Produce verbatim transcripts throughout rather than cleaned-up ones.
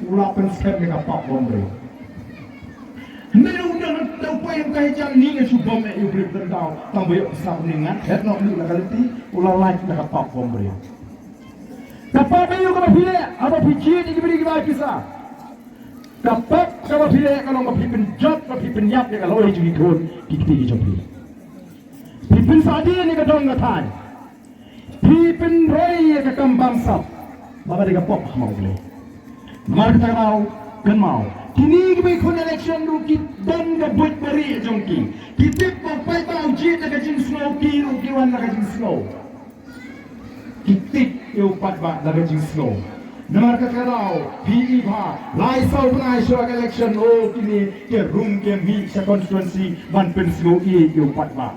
U la pynskhem ïa ka pop bom briew. Hynrei u dang tau poi ïa ka jam ni nga shu bom ïa u briew tang tau tang ba ïoh pisa u ning ngan het noh lut la ka lynti u la lait la ka pop bom briew. Ka pop ïa u kaba phi leh haba phi jied ïa ki briew ki bai pisa. Ka pop kaba phi leh ka long ba phi pynjot ba phi pynïap ïa ka lawei jong ki khun ki kti ki jong phi. Phi pynsahdien ïa ka dong ka thaiñ. Phi pynroi ïa ka kam bamsap. Ba ka dei ka pop ha U Blei. Namar kata ka daw kynmaw kine kiba ïakhun election ruh ki don ka buit ba rieh jong ki. Ki tip ba u paidbah u jied da ka jingsngew ki ruh ki wan da ka jingsngew. Ki tip ïa u paidbah da ka jingsngew. Namar kata ka daw phi i bha lai saw bnai shuwa ka election o kine ki rung ki mih sha constituency ban pynsngew ïa u paidbah.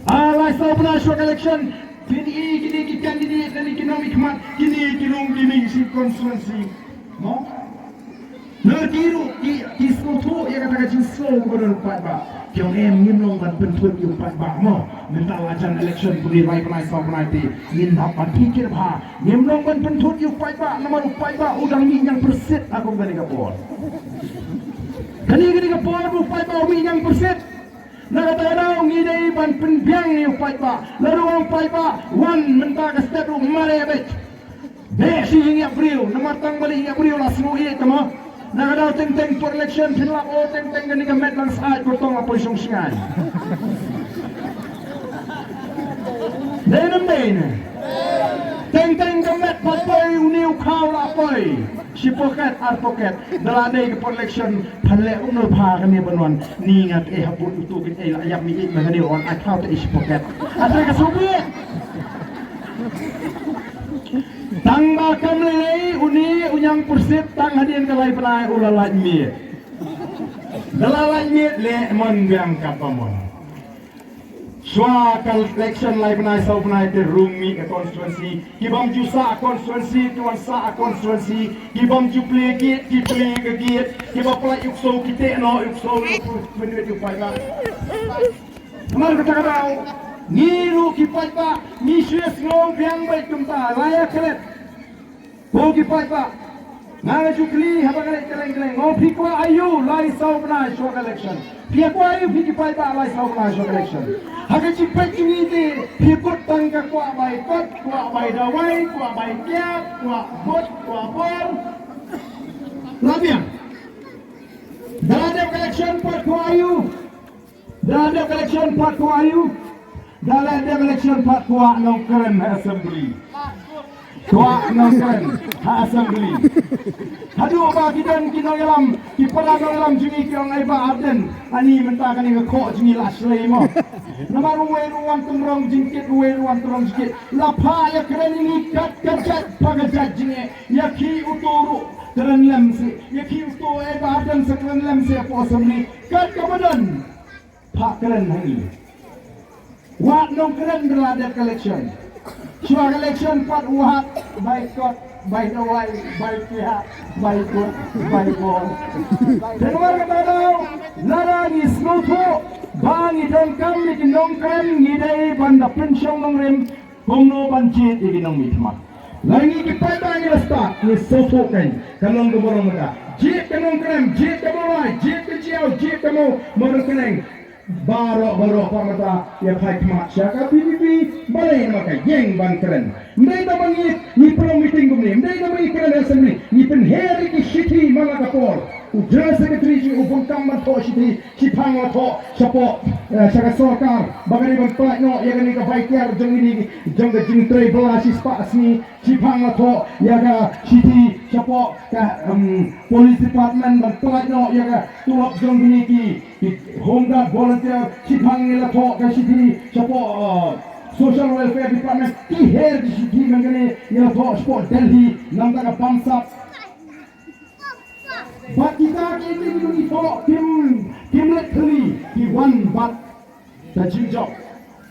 Ah, lai saw bnai shuwa ka election, phin i kine ki candidate lane ki nongmihkhmat, kine ki rung ki mih sha constituency. Mo? Lada ki ruh ki, ki sngewthuh ïa kata ka jingsngew kaba don u paidbah. Ki ong em ngim long ban pynthut ïa u paidbah mo. Mynta la jan election puni lai bnai saw bnai te ngin hap ban pyrkhat bha. Ngim long ban pynthut ïa u paidbah namar u paidbah u dang mih ñiangpyrsit ha kum kane ka por. Kane kane ka por u paidbah u mih ñiangpyrsit. Na kata ka daw ngi dei ban pynbiang ïa u paidbah. Lada u paidbah wan mynta ka step ruh mare beit. Beh shi ïa briew namar tang ba ïa briew la sngew ïa tama. Na ka daw teng teng por election phin lap o teng teng kane ka met lang sait ko tong la poi shong shngai. Dei nam dei ne. Teng teng ka met pat poi u niu khaw la poi. Shi poket ar poket da la dei ka por election. Phan leh um no pha kane ban wan ni nga te hap u tu kin ei la yap mi i ma kane wan ai khaw te ish pocket. Atre ka subi. Tang ba kam lei lei uni u ñiangpyrsit tang hadien ka lai bnai u la lait miet. Da la lait miet leh mon biang ka pamon. Shuwa ka election lai bnai saw bnai te rung mih ka constituency. Ki bym ju sah constituency ki wan sah constituency. Ki bym ju plie kit ki plie ka kit. Ki ba plie uk so ki teh noh uk so uk so. Mynta ju paidbah. Namar kata ka daw ngi ruh ki paidbah ngi shu ïa sngew biang beit kumta la ïa klet. Ko ki paidbah. Nga nga ju kylli haba nga leit kylleng kylleng. Ngo phi kwah aïu lai saw bnai shuwa ka election. Phi kwah aïu phi ki paidbah lai saw bnai shuwa ka election. Ha ka jingpeit jong ngi te phi kut tang ka kwah bai kot, kwah bai dawai, kwah bai kiad, kwah bot, kwah bor. La biang. Da la dep ka election pat kwah aïu. Da la dep election pat kwah aïu. Da la dep election pat kwah nongkren ha assembly. Kwah nongkren ha assembly. Haduh ba ki don ki nongïalam ki para nongïalam jong ngi ki ong ai Bah Ardent. Ani mynta kane ka khoh jong ngi la shlei mo. Namar uwei ruh wan tynrong jingkit uwei ruh wan tynrong jingkit. La phah ïa kren ïa ngi kat ka jait pha ka jait jingeh. Ïa ki uto ruh kren lem seh. Ïa ki uto ai Bah Ardent sa kren lem seh hapoh assembly. Kat kaba don. Phah kren ha ngi. Wat nongkren da la dep ka election. Shuwa ka election pat wat bai kot, bai dawai, bai kiad, bai kot, bai bor. Te namar kata daw, lada ngi sngewthuh ba ngi donkam ïa ki nongkren ngi dei ban da pynshong nongrim. Kumno ban jied ïa ki nongmihkhmat. La ngi ki paidbah ngi la stad ngi sngewthuh kein ka long kaba long mynta. Jied ka nongkren, jied ka mawlai, jied ka jiaw, jied ka maw marwei. Baroh baroh pat mynta ïa phai khmat sha ka V P P. Balei namar ka ïeng ban kren. Ym dei tang ba ngi ngi pynlong meeting kumne, ym dei tang ba ngi kren ha assembly, ngi pynher ïa ki shithi man la ka por. U General Secretary jong u bun kam ban thoh shithi. Shiphang la thoh shapoh, eh, sha ka sorkar ba ka dei ban pynlait noh ïa kane ka bai tiar jong kine jong ka jingtrei bylla shispah sngi. Shiphang la thoh ïa ka shithi shapoh ka, em, police department ban pynlait noh ïa ka tulop jong kine ki, ki home guard volunteer. Shiphang ngi la thoh ka shithi shapoh, eh, social welfare department. Ki her ki shithi man kane ngi la thoh shapoh Delhi namar ka bamsap. Bad kita ki, ki, ki, ki thoh kim, kim leh thylli ki wan bad ka jingjop.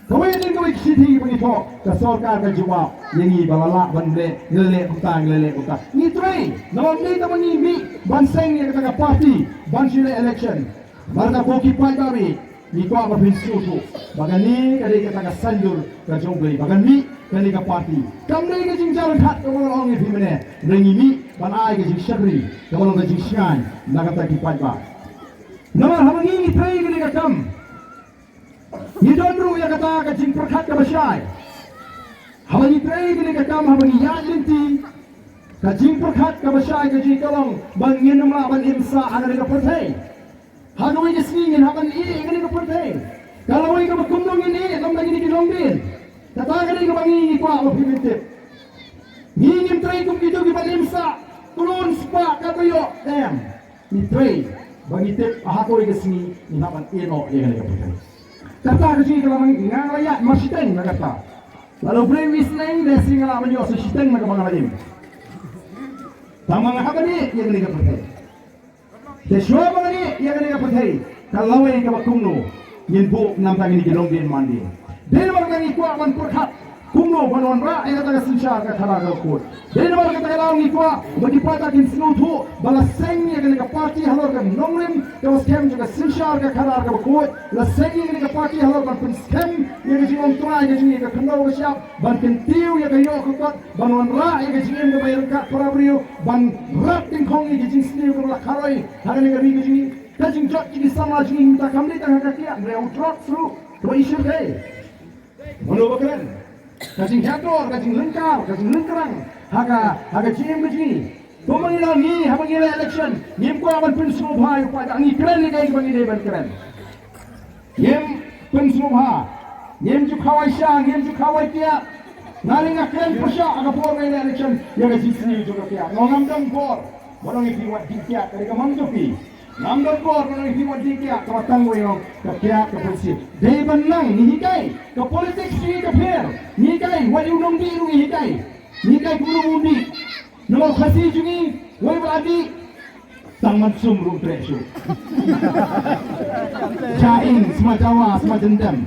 Kawei na kawei ka shithi ba ngi thoh ka sorkar ka jubab ïa ngi ba la lah ban leh, ngi la leh kumta, ngi la leh kumta. Ngi trei namar ngi, namar ngi mih ban seng ïa kata ka party ban shu leh election. Namar kata ko ki paidbah ngi, ngi kwah ba phin sngewthuh ba kane ka dei kata ka saiñdur ka jong U Blei ba kan mih kane ka party. Kam dei ka jingjar khat kaba nga ong ïa phi mynne, hynrei ngi mih ban ai ka jingshakri kaba long ka jingshngaiñ na kata ki paidbah. Namar haba ngi ngi trei kane ka kam, ngi don ruh ïa kata ka jingpyrkhat kaba shai. Haba ngi trei kane ka kam, haba ngi ïaid lynti, ka jingpyrkhat kaba shai ka jong ngi ka long ba ngin ym lah ban im sah ha kane ka pyrthei. Ha kawei ka sngi ngin hap ban ïeh ïa kane ka pyrthei. Ka lawei kaba kumno ngin ïeh, lam da kine ki longdien. Kata ka dei kaba ngi ngi kwah ba phi men tip. Ngi ngim trei kum kito kiba im sah klun spah katba ïoh, em. Ngi trei ba ngi tip ba ha kawei ka sngi ngin hap ban ïeh noh ïa kane ka pyrthei. Kata ka jingkylli nga la ïaid mar shiteng na kata. Lada u briew u isneng, lehse nga lah ban ïoh sa shiteng na kaba nga la im. Tangba nga hap ban ïeh ïa kane ka pyrthei. Te shuwa ba ngan ïeh ïa kane ka pyrthei, ka lawei kaba kumno ngin buh na bynta kine ki longdien mandien. Dei namar kata ngi kwah ban pyrkhat kumno ban wanrah ïa kata ka synshar ka khadar kaba khuid. Dei namar kata ka daw ngi kwah ba ki paidbah kin sngewthuh ba la seng ïa kane ka party halor ka nongrim kaba skhem jong ka synshar ka khadar kaba khuid. La seng ïa kane ka party halor ban pynskhem ïa ka jingong trai ka jong ngi, ka khyndew ka shyiap, ban kyntiew ïa ka ïoh ka kot, ban wanrah ïa ka jingim kaba ïaryngkat para briew, ban rat dyngkhong ïa ka jingsniew kaba la kharoi ha kane ka ri ka jong ngi. Ka jingjot ïa ki samla jong ngi mynta kam dei tang ha ka kiad, hynrei ha u drugs ruh kaba i shyrkhei. Mano ba kren? Ka jinghiar dor, ka jinglyngkar, ka jinglyngkrang ha ka, ha ka jingim ka jong ngi. Kumba ngi la, ngi, haba ngi leh election, ngim kwah ban pynsngewbha ïa u paidbah, ngi kren ïa kaei kaba ngi dei ban kren. Ngim pynsngewbha, ngim ju khawai sha, ngim ju khawai kiad. Nga dei nga kren pyrshah ha ka por ba ngi leh election ïa ka jingsniew jong ka kiad. Nga ong ngam don bor ban ong ïa phi wat dih kiad, ka dei ka mon jong phi. Ngam don bor ban ong ïa phi wat dih kiad, kaba tang ba ngi ong ka kiad ka pynsniew. Dei ban nang, ngi hikai, ka politics jong ngi ka pher. Ngi hikai, wat ïa u nongdih ruh ngi hikai. Ngi hikai kumno ban dih. Namar u Khasi jong ngi, wei ba la dih, tang ban sum ruh treh shuh. Jain, sma Jawa, sma Jyndem.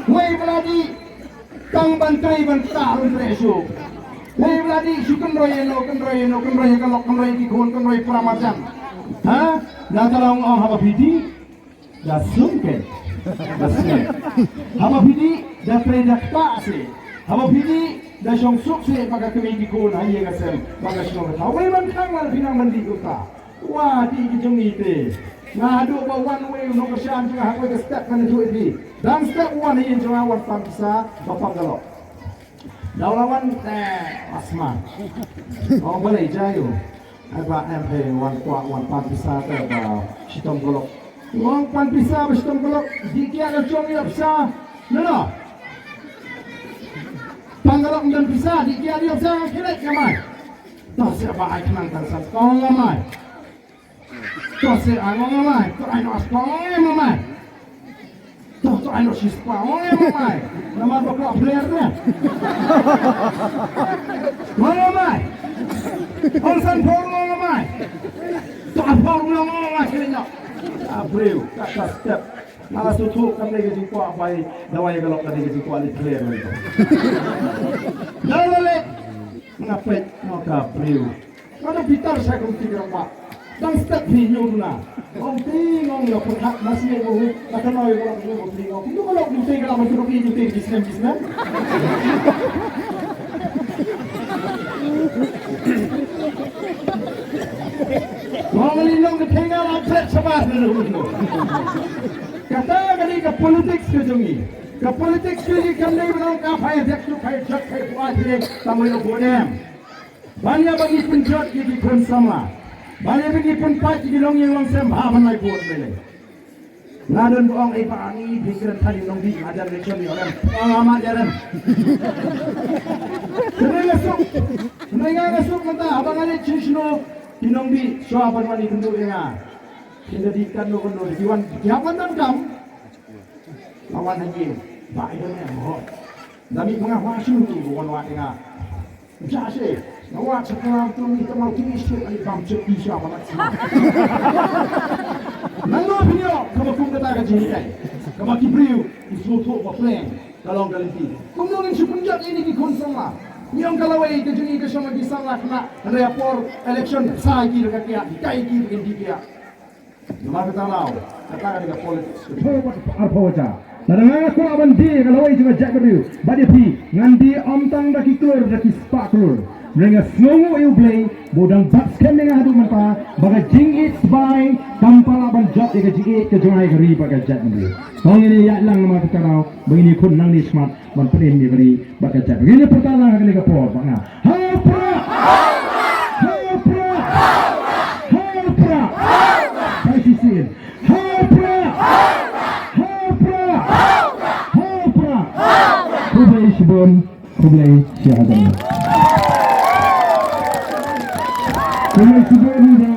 Wei ba la dih, tang ban trei ban ktah ruh treh shuh. Wei ba la dih, shu kynroi ïano, kynroi ïano, kynroi ïa ka lok, kynroi ïa ki khun, kynroi para marjan. Ha? Nangta la ong, ong haba phi dih, da sum keiñ. Da sum. Haba phi dih, da trei da ktah seh. Haba phi dih, da shong suk seh bad ka kmie ki khun ha ïing ha sem, bad ka shnong ka thaw. Wei ban khang lada phi nang ban dih uta. Wah, dih ki jong ngi te. Nga haduh ba wan wei u nongkyrshan jong nga ha kawei ka step, ngan ïathuh ïa phi. Dang step u wan ha ïing jong nga, wan pan pisa ba pang ka lok. Da u la wan, eh, asma. Ong balei jai u. Ai ba em, hei, wan kwah wan pan pisa te ba shitom ka lok. Wan pan pisa ba shitom ka lok, dih kiad la jong ïa pisa. No, no. Pan ka lok ym don pisa, dih kiad ïa pisa, nga klet, nga mai. To seh ba ai khnang tang san skom, nga mai. To seh ai, nga mai. To ai noh skom, nga mai. To, to ai noh shispah, nga mai. Namar ba kwah pler ne. Nga mai. Ong san phew, nga mai. To arphew, nga mai, klet noh. A briew, kata step. Nga la sngewthuh kam dei ka jingkwah bai dawai ïa ka lok, ka dei ka jingkwah leit pler. Nga la leit. Nga peit noh ka briew. Ka dang bitar sha ka lynti ka rangbah. Dang step hi ñiew duna. Ong ti ngong ïa pyrkhat mas ñiew ba hu. Ka ta noi ba hu ba ti ngong. Kumno ka lok dutei ka lak ban pynruk ïa dutei ki snem ki snem. Ngong li nong ka thenga la pret shabar na hu. Kata ka dei ka politics ka jong ngi. Ka politics ka jong ngi kam dei ba nong ka phai dek shu phai jot phai buat hi. Tang wei lo buat em. Ban ïa ba ngi pynjot ïa ki khun samla. Ban ïa ba ngi pynpait ïa ki longïing longsem, bha ban ai vote lei lei. Nga don ba ong, ei ba ngi phi kren thani nongdih, nga jan election ïa rem. Ong nga ma jan rem. Kynrei nga suk. Kynrei nga nga suk mynta haba nga leit shisha ki nongdih shuwa ban wan ïakynduh ïa nga. Kin da dih katno katno, ki wan, ki hap wan donkam. Nga wan ha ïing. Ba i don em ho. Da mih ma nga, hwa shu tu wan wad ïa nga. Ja shi, nga wad sha klam tu, ngi tang mar tu, ngi shi, ani bam chep, ngi sha ba lat sma. Nangno phi ïoh kaba kum kata ka jinghikai, kaba ki briew ki sngewthuh ba pleng ka long ka lynti. Kumno ngin shu pynjot ïa kine ki khun samla? Ngi ong ka lawei ka jong ngi ka shong ha ki samla khynnah, hynrei ha por election sa ïa ki da ka kiad, hikai ïa ki ba kin dih kiad. Namar kata, kata ka dei ka politics. Arphew, arphew hajar. Lada nga kwah ban die ka lawei jong ka jaitbynriew bad ïa phi, ngan die ym tang da ki klur, da ki spah klur. Hynrei nga sngewnguh ïa U Blei ba u dang bat skhem ïa nga haduh mynta, ba ka jingïeit sbai kam pat lah ban jop ïa ka jingïeit ka jong nga ïa ka ri bad ka jaitbynriew. To ngin ïaid lang namar kata ka daw ba ngin ïakhun nangne shakhmat ban pynim ïa ka ri bad ka jaitbynriew. Ngin ïa pyrta lang ha kane ka por bad nga. Ha u Prah! Ha u Prah! Ha u Prah! Sa shisien. Ha u Prah! Ha u Prah! Ha u Prah! Khublei shibun, khublei shihajar. Khublei shibun.